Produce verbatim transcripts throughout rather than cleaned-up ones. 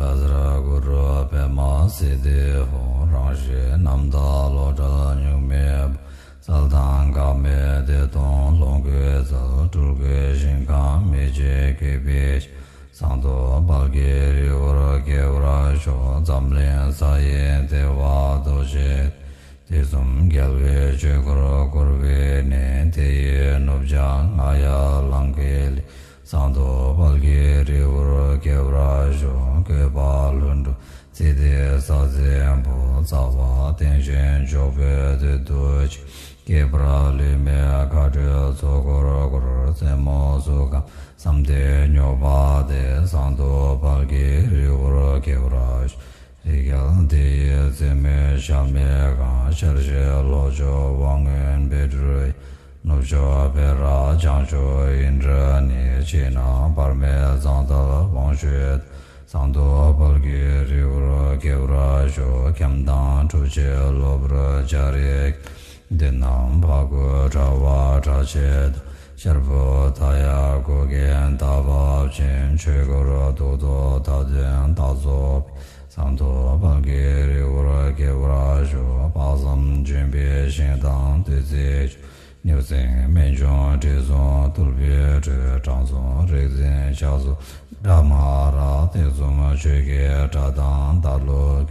བཛྲ་གུ་རུ་པདྨ་སིདྡྷི་ཧཱུྃ། རང་བཞིན་རྣམ་དག་བློ་བྲལ་གཉུག་མའི་དཔལ། གསལ་དང་འགག་མེད་བདེ་སྟོང་ལོངས་སྐུའི་རྩལ། སྤྲུལ་སྐུའི་ཞིང་ཁམས་མི་ཕྱེད་གུས་པས་བསྐྱངས། ཟངས་མདོག་དཔལ་གྱི་རི་བོར་སྐྱེ་བར་ཤོག། འཛམ་གླིང་ས་ཡི་བདེ་བ་རྡོ་རྗེ། དུས་གསུམ་རྒྱལ་བའི་ཆོས་འཁོར་བསྐོར་བའི་གནས། དེ་ཡི་ནུབ་བྱང་རྔ་ཡབ་གླིང་གི་གླིང་། ཟངས་མདོག་དཔལ་གྱི་རི་བོར་སྐྱེ་བར་ཤོག། བཀོད་པ་ལྷུན་གྲུབ་ཚིག་གི་རྩ་འཛིན་པོ། རྩ་བ་རྟེན་ཅིང་འཇོག་པའི་དུས་སུ་ཆེ། སྐྱེས་པར་ལུས་མེད་མཁའ་འགྲོའི་ཚོགས་འཁོར་བསྐོར། རྩེ་མོ་གཟུགས་ཁམས་བསམ་གཏན་སྙོགས་པ་སྟེ། ཟངས་མདོག་དཔལ་གྱི་རི་བོར་སྐྱེ་བར་ཤོག། རིགས་རྒྱལ་དེ་ཡི་རྩེ་མོའི་ཞལ་མི་གང་། ཤར་ཕྱོགས་ལྷོ་ཕྱོགས་དབང་མངོན་པད་སྦྲུལ། ནུབ་ཕྱོགས་བེ་རག་བྱང་ཕྱོགས་ཨིནྡྲ་ནི། ཕྱི་ནང་བར་མེད་ཟངས་མདོག་དབང་ཕྱུག་ཟངས་མདོག་དཔལ་གྱི་རི་བོར་སྐྱེ་བར་ཤོག། ཁྱམས་དང་ཁྲུས་ཆས་གློ་བུར་འབྱར་ཡས། མདུན་ནམ་ཕ་གུ་དྲ་བ་དྲ་ཕྱེད་དང་། ཤར་ཕུ་ད་ཡ་གུ་གེ་ད་བབ་ཅིང་། ཆོས་འཁོར་གདུགས་ཏོ་ད་དོན་ད་རྫོགས། ཟངས་མདོག་དཔལ་གྱི་རི་བོར་སྐྱེ་བར་ཤོག། དཔག་བསམ་ལྗོན་པའི་ཤིང་དང་བདུད་རྩིའི་ཆུ། ནེའུ་གསིང་སྨན་ལྗོངས་དྲི་བསུང་བཏུལ་བའི་ཁྲོད། དྲང་སྲོང་རིག་འཛིན་ཕྱག་མཛུབ་བཛྲ་མ་ར། ཐེག་གསུམ་ཆོས་ཀྱི་སྒྲ་དང་ཟླ་གླུ།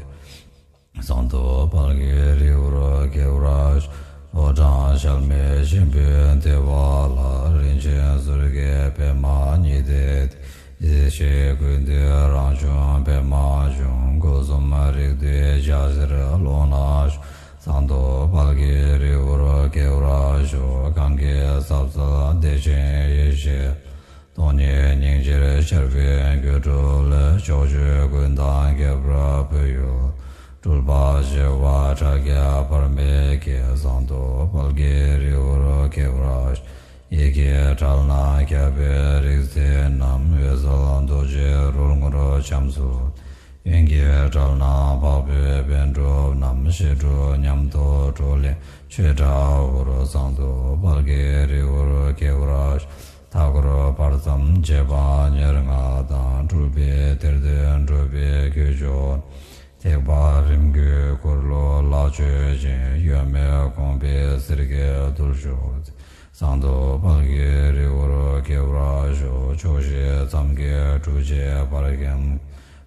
ཟངས་མདོག་དཔལ་གྱི་རི་བོར་སྐྱེ་བར་ཤོག། ཕོ་བྲང་གཞལ་མེད་ཆེན་པོའི་མཐེ་བོ་ལ། རིན་ཆེན་གསེར་གྱི་པདྨ་ཉི་ཟླའི་གཏིང་། ཡེ་ཤེས་ཀུན་འདུས་རང་བྱུང་པདྨ་འབྱུང་། སྒོ་གསུམ་རིགས་འདུས་འཇའ་ཟེར་ཀློང་ན་བཞུགས། ཟངས་མདོག་དཔལ་གྱི་རི་བོར་སྐྱེ་བར་ཤོག། གང་གི་ཟབ་གསལ་བདེ་ཆེན་ཡེ་ཤེས། སྟོང་ཉིད་སྙིང་རྗེར་ཤར་བའི་སྒྱུ་འཕྲུལ་ལས། ཕྱོགས་བཅུ་ཀུན་དང་ཁྱད་པར་བོད་ཡུལ། སྤྲུལ་པ་བྱེ་བ་ཕྲག་བརྒྱ་བར་མེད་ཀྱི། ཟངས་མདོག་དཔལ་གྱི་རི་བོར་སྐྱེ་བར་ཤོག། ཡི་གེ་བྲལ་ན་ཁྱབ་པའི་རིག་འཛིན་རྣམས། འོད་གསལ་རྡོ་རྗེ་རོལ་ངོར་འཁྱམས་སུ། གཡོན་གྱི་གྲལ་ན་འཕགས་པའི་པཎ་གྲུབ་རྣམས། བཤད་སྒྲུབ་ཉམས་རྟོགས་བགྲོ་གླེང་ཆོས་གྲྭ་འུར། ཟངས་མདོག་དཔལ་གྱི་རི་བོར་སྐྱེ་བར་ཤོག། མཐའ་འཁོར་བར་མཚམས་བཅད་པ་ཉེར་ལྔ་དང་། སྤྲུལ་པའི་གཏེར་སྟོན་འགྲོ་བའི་ཁྱུ་མཆོག། ཐེག་པ་རིམ་བརྒྱུད་འཁོར་ལོ་ལ་སྤྱོད་ཅིང་། གཡོན་མའི་གོང་པའི་གསེར་གྱི་རྡུལ་ཤོག། ཟངས་མདོག་དཔལ་གྱི་རི་བོར་སྐྱེ་བར་ཤོག། ཕྱོགས་བཞི་མཚམས་ཀྱི་གྲུ་ཆད་བར་ཁྱམས།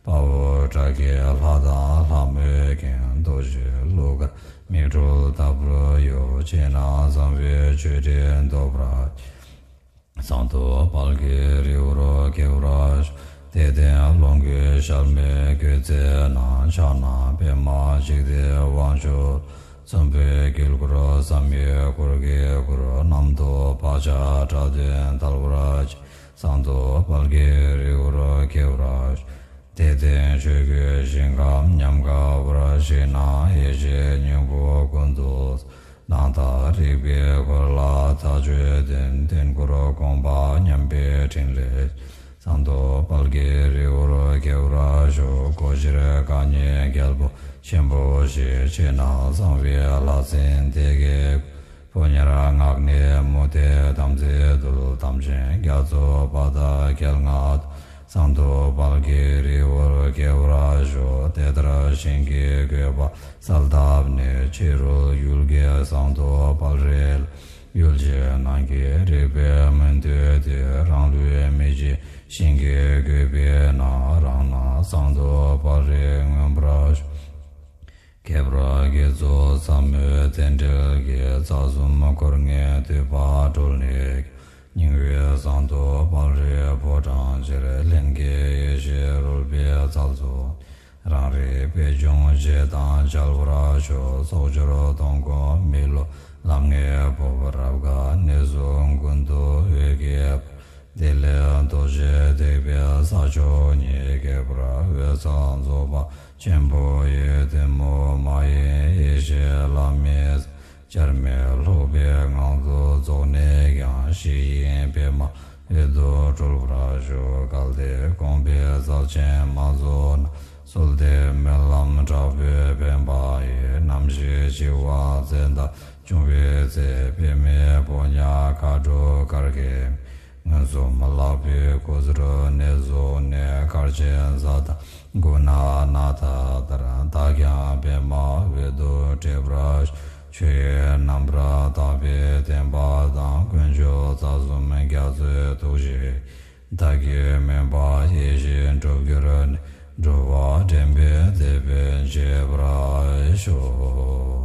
དཔའ་བོ་དགྲ་བགེགས་ལྷ་དང་ལྷ་མོས་ཁེངས། རྡོ་རྗེ་གླུ་གར་མིག་འཕྲུལ་ལྟ་བུར་གཡོ། ཕྱི་ནང་གསང་བའི་མཆོད་སྤྲིན་སྟོབས་རབ། ཟངས་མདོག་དཔལ་གྱི་རི་བོར་སྐྱེ་བར་ཤོག། དད་ལྡན་ཀློང་གི་ཞལ་མི་སྐྱོད་མཛད་ན། ཕྱག་ན་པདྨ་འཇིགས་མཛད་དབང་ཕྱུག། ཚོམ་བུའི་དཀྱིལ་འཁོར་བསམ་ཡས་འཁོར་གྱིས་བསྐོར། རྣམ་རྟོག་བག་ཆགས་དགྲ་གདོན་དལ་བར་བྱེད། ཟངས་མདོག་དཔལ་གྱི་རི་བོར་སྐྱེ་བར་ཤོག། དད་ལྡན་ཆོས་ཀྱི་ཞིང་ཁམས་ཉམས་དགའ་བར། ཕྱི་ནང་ཡེ་ཤེས་སྙིང་པོ་ཀུན་ཏུ། སྣང་མཐའ་རིག་པའི་འཁོར་ལ་ད་སྤྱོད་ལྡན། དུས་འཁོར་དགོངས་པ་མཉམ་པའི་ཕྲིན་ལས། ཟངས་མདོག་དཔལ་གྱི་རི་བོར་སྐྱེ་བར་ཤོག། སྒོ་བཞིར་སྐད་སྙན་རྒྱལ་པོ་ཆེན་པོ་བཞི། ཕྱི་ནང་གསང་བའི་ལྷ་སྲིན་སྡེ་བརྒྱད། ཕོ་ཉར་ངག་ནས་མུ་སྟེགས་དམ་ཚིག་བཏུལ། དམ་ཅན་རྒྱ་མཚོ་དཔའ་རྟགས་རྒྱལ་རྔ། ཟངས་མདོག་དཔལ་གྱི་རི་བོར་སྐྱེ་བར་ཤོག། དེ་ལྟར་ཞིང་གི་བཀོད་པ་གསལ་བཏབ་ནས། ཕྱི་རོལ་ཡུལ་གྱི་ཟངས་མདོག་དཔལ་རི་ལ། ཡུལ་ཕྱི་ནང་གི་རིག་པའི་མུན་སྟོད་དེ། རང་ལུས་མི་བརྗེད་ཞིང་གི་བཀོད་པའི་ནང་། རང་སྣང་ཟངས་མདོག་དཔལ་རི་མངོན་པར་ཤོག། ཁྱད་པར་དགེ་ཚོགས་ཟབ་མོའི་རྟེན་འབྲེལ་གྱིས། རྩ་གསུམ་འཁོར་ལྔའི་འདུས་པ་གྲོལ་ནས། སྙིང་པོའི་ཟངས་མདོག་དཔལ་རིའི་ཕོ་བྲང་ཕྱིར། ལྷན་སྐྱེས་ཡེ་ཤེས་རོལ་པའི་རྩལ་རྫོགས། རང་རིག་པད་འབྱུང་བྱེད་དང་མཇལ་བར་ཤོག། ཚོགས་སྦྱོར་གཏོང་སྒོ་མི་སློབ་ལམ་ལྔའི་སྤོབས། རབ་དགའ་གནས་གསུམ་ཀུན་ཏུ་འོད་ཀྱི་དཔལ། དེ་ལས་རྡོ་རྗེ་ཐེག་པའི་ས་མཆོག་ཉིད། ཁྱད་པར་འོད་གསལ་རྫོགས་པ་ཆེན་པོ་ཡི། གཏུམ་མོ་མ་ཡེངས་ཡེ་ཤེས་ལྷ་མིའི་ས། བྱར་མེད་ལྷུག་པའི་ངང་དུ་རྫོགས་ནས་ཀྱང་། གཞི་དབྱིངས་པདྨ་འོད་དུ་གྲོལ་བར་ཤོག། གལ་ཏེ་དགོངས་པའི་རྩལ་ཆེན་མ་རྫོགས་ན། གསོལ་འདེབས་སྨོན་ལམ་དྲག་པོས་ཕན་པ་ཡི། རྣམ་ཤེས་འཆི་བ་ཙན་དན་འབྱུང་བའི་ཚེ། པདྨའི་ཕོ་ཉ་མཁའ་འགྲོ་གར་མཁན། མངོན་སུམ་ལག་པའི་སྐུ་ཚུར་གནད་བཟུང་ནས། གར་ ཅན་ཛ་དང་གུ་ན་ན་ད་དར་བདག་ཀྱང་པདྨ་འོད་དུ་འདྲེས་པར་ཤོག། ཆོས་རྣམ་པར་དག་པའི་བདེན་པ་དང་དཀོན་མཆོག་རྩ་གསུམ་རྒྱ་མཚོའི་ཐུགས་རྗེ་བདག་གིས་སྨོན་པ་ཡིད་བཞིན་འགྲུབ་གྱུར་ནས། འགྲོ་བ་འདྲེན་པའི་དེད་དཔོན་བྱེད་པར་ཤོག།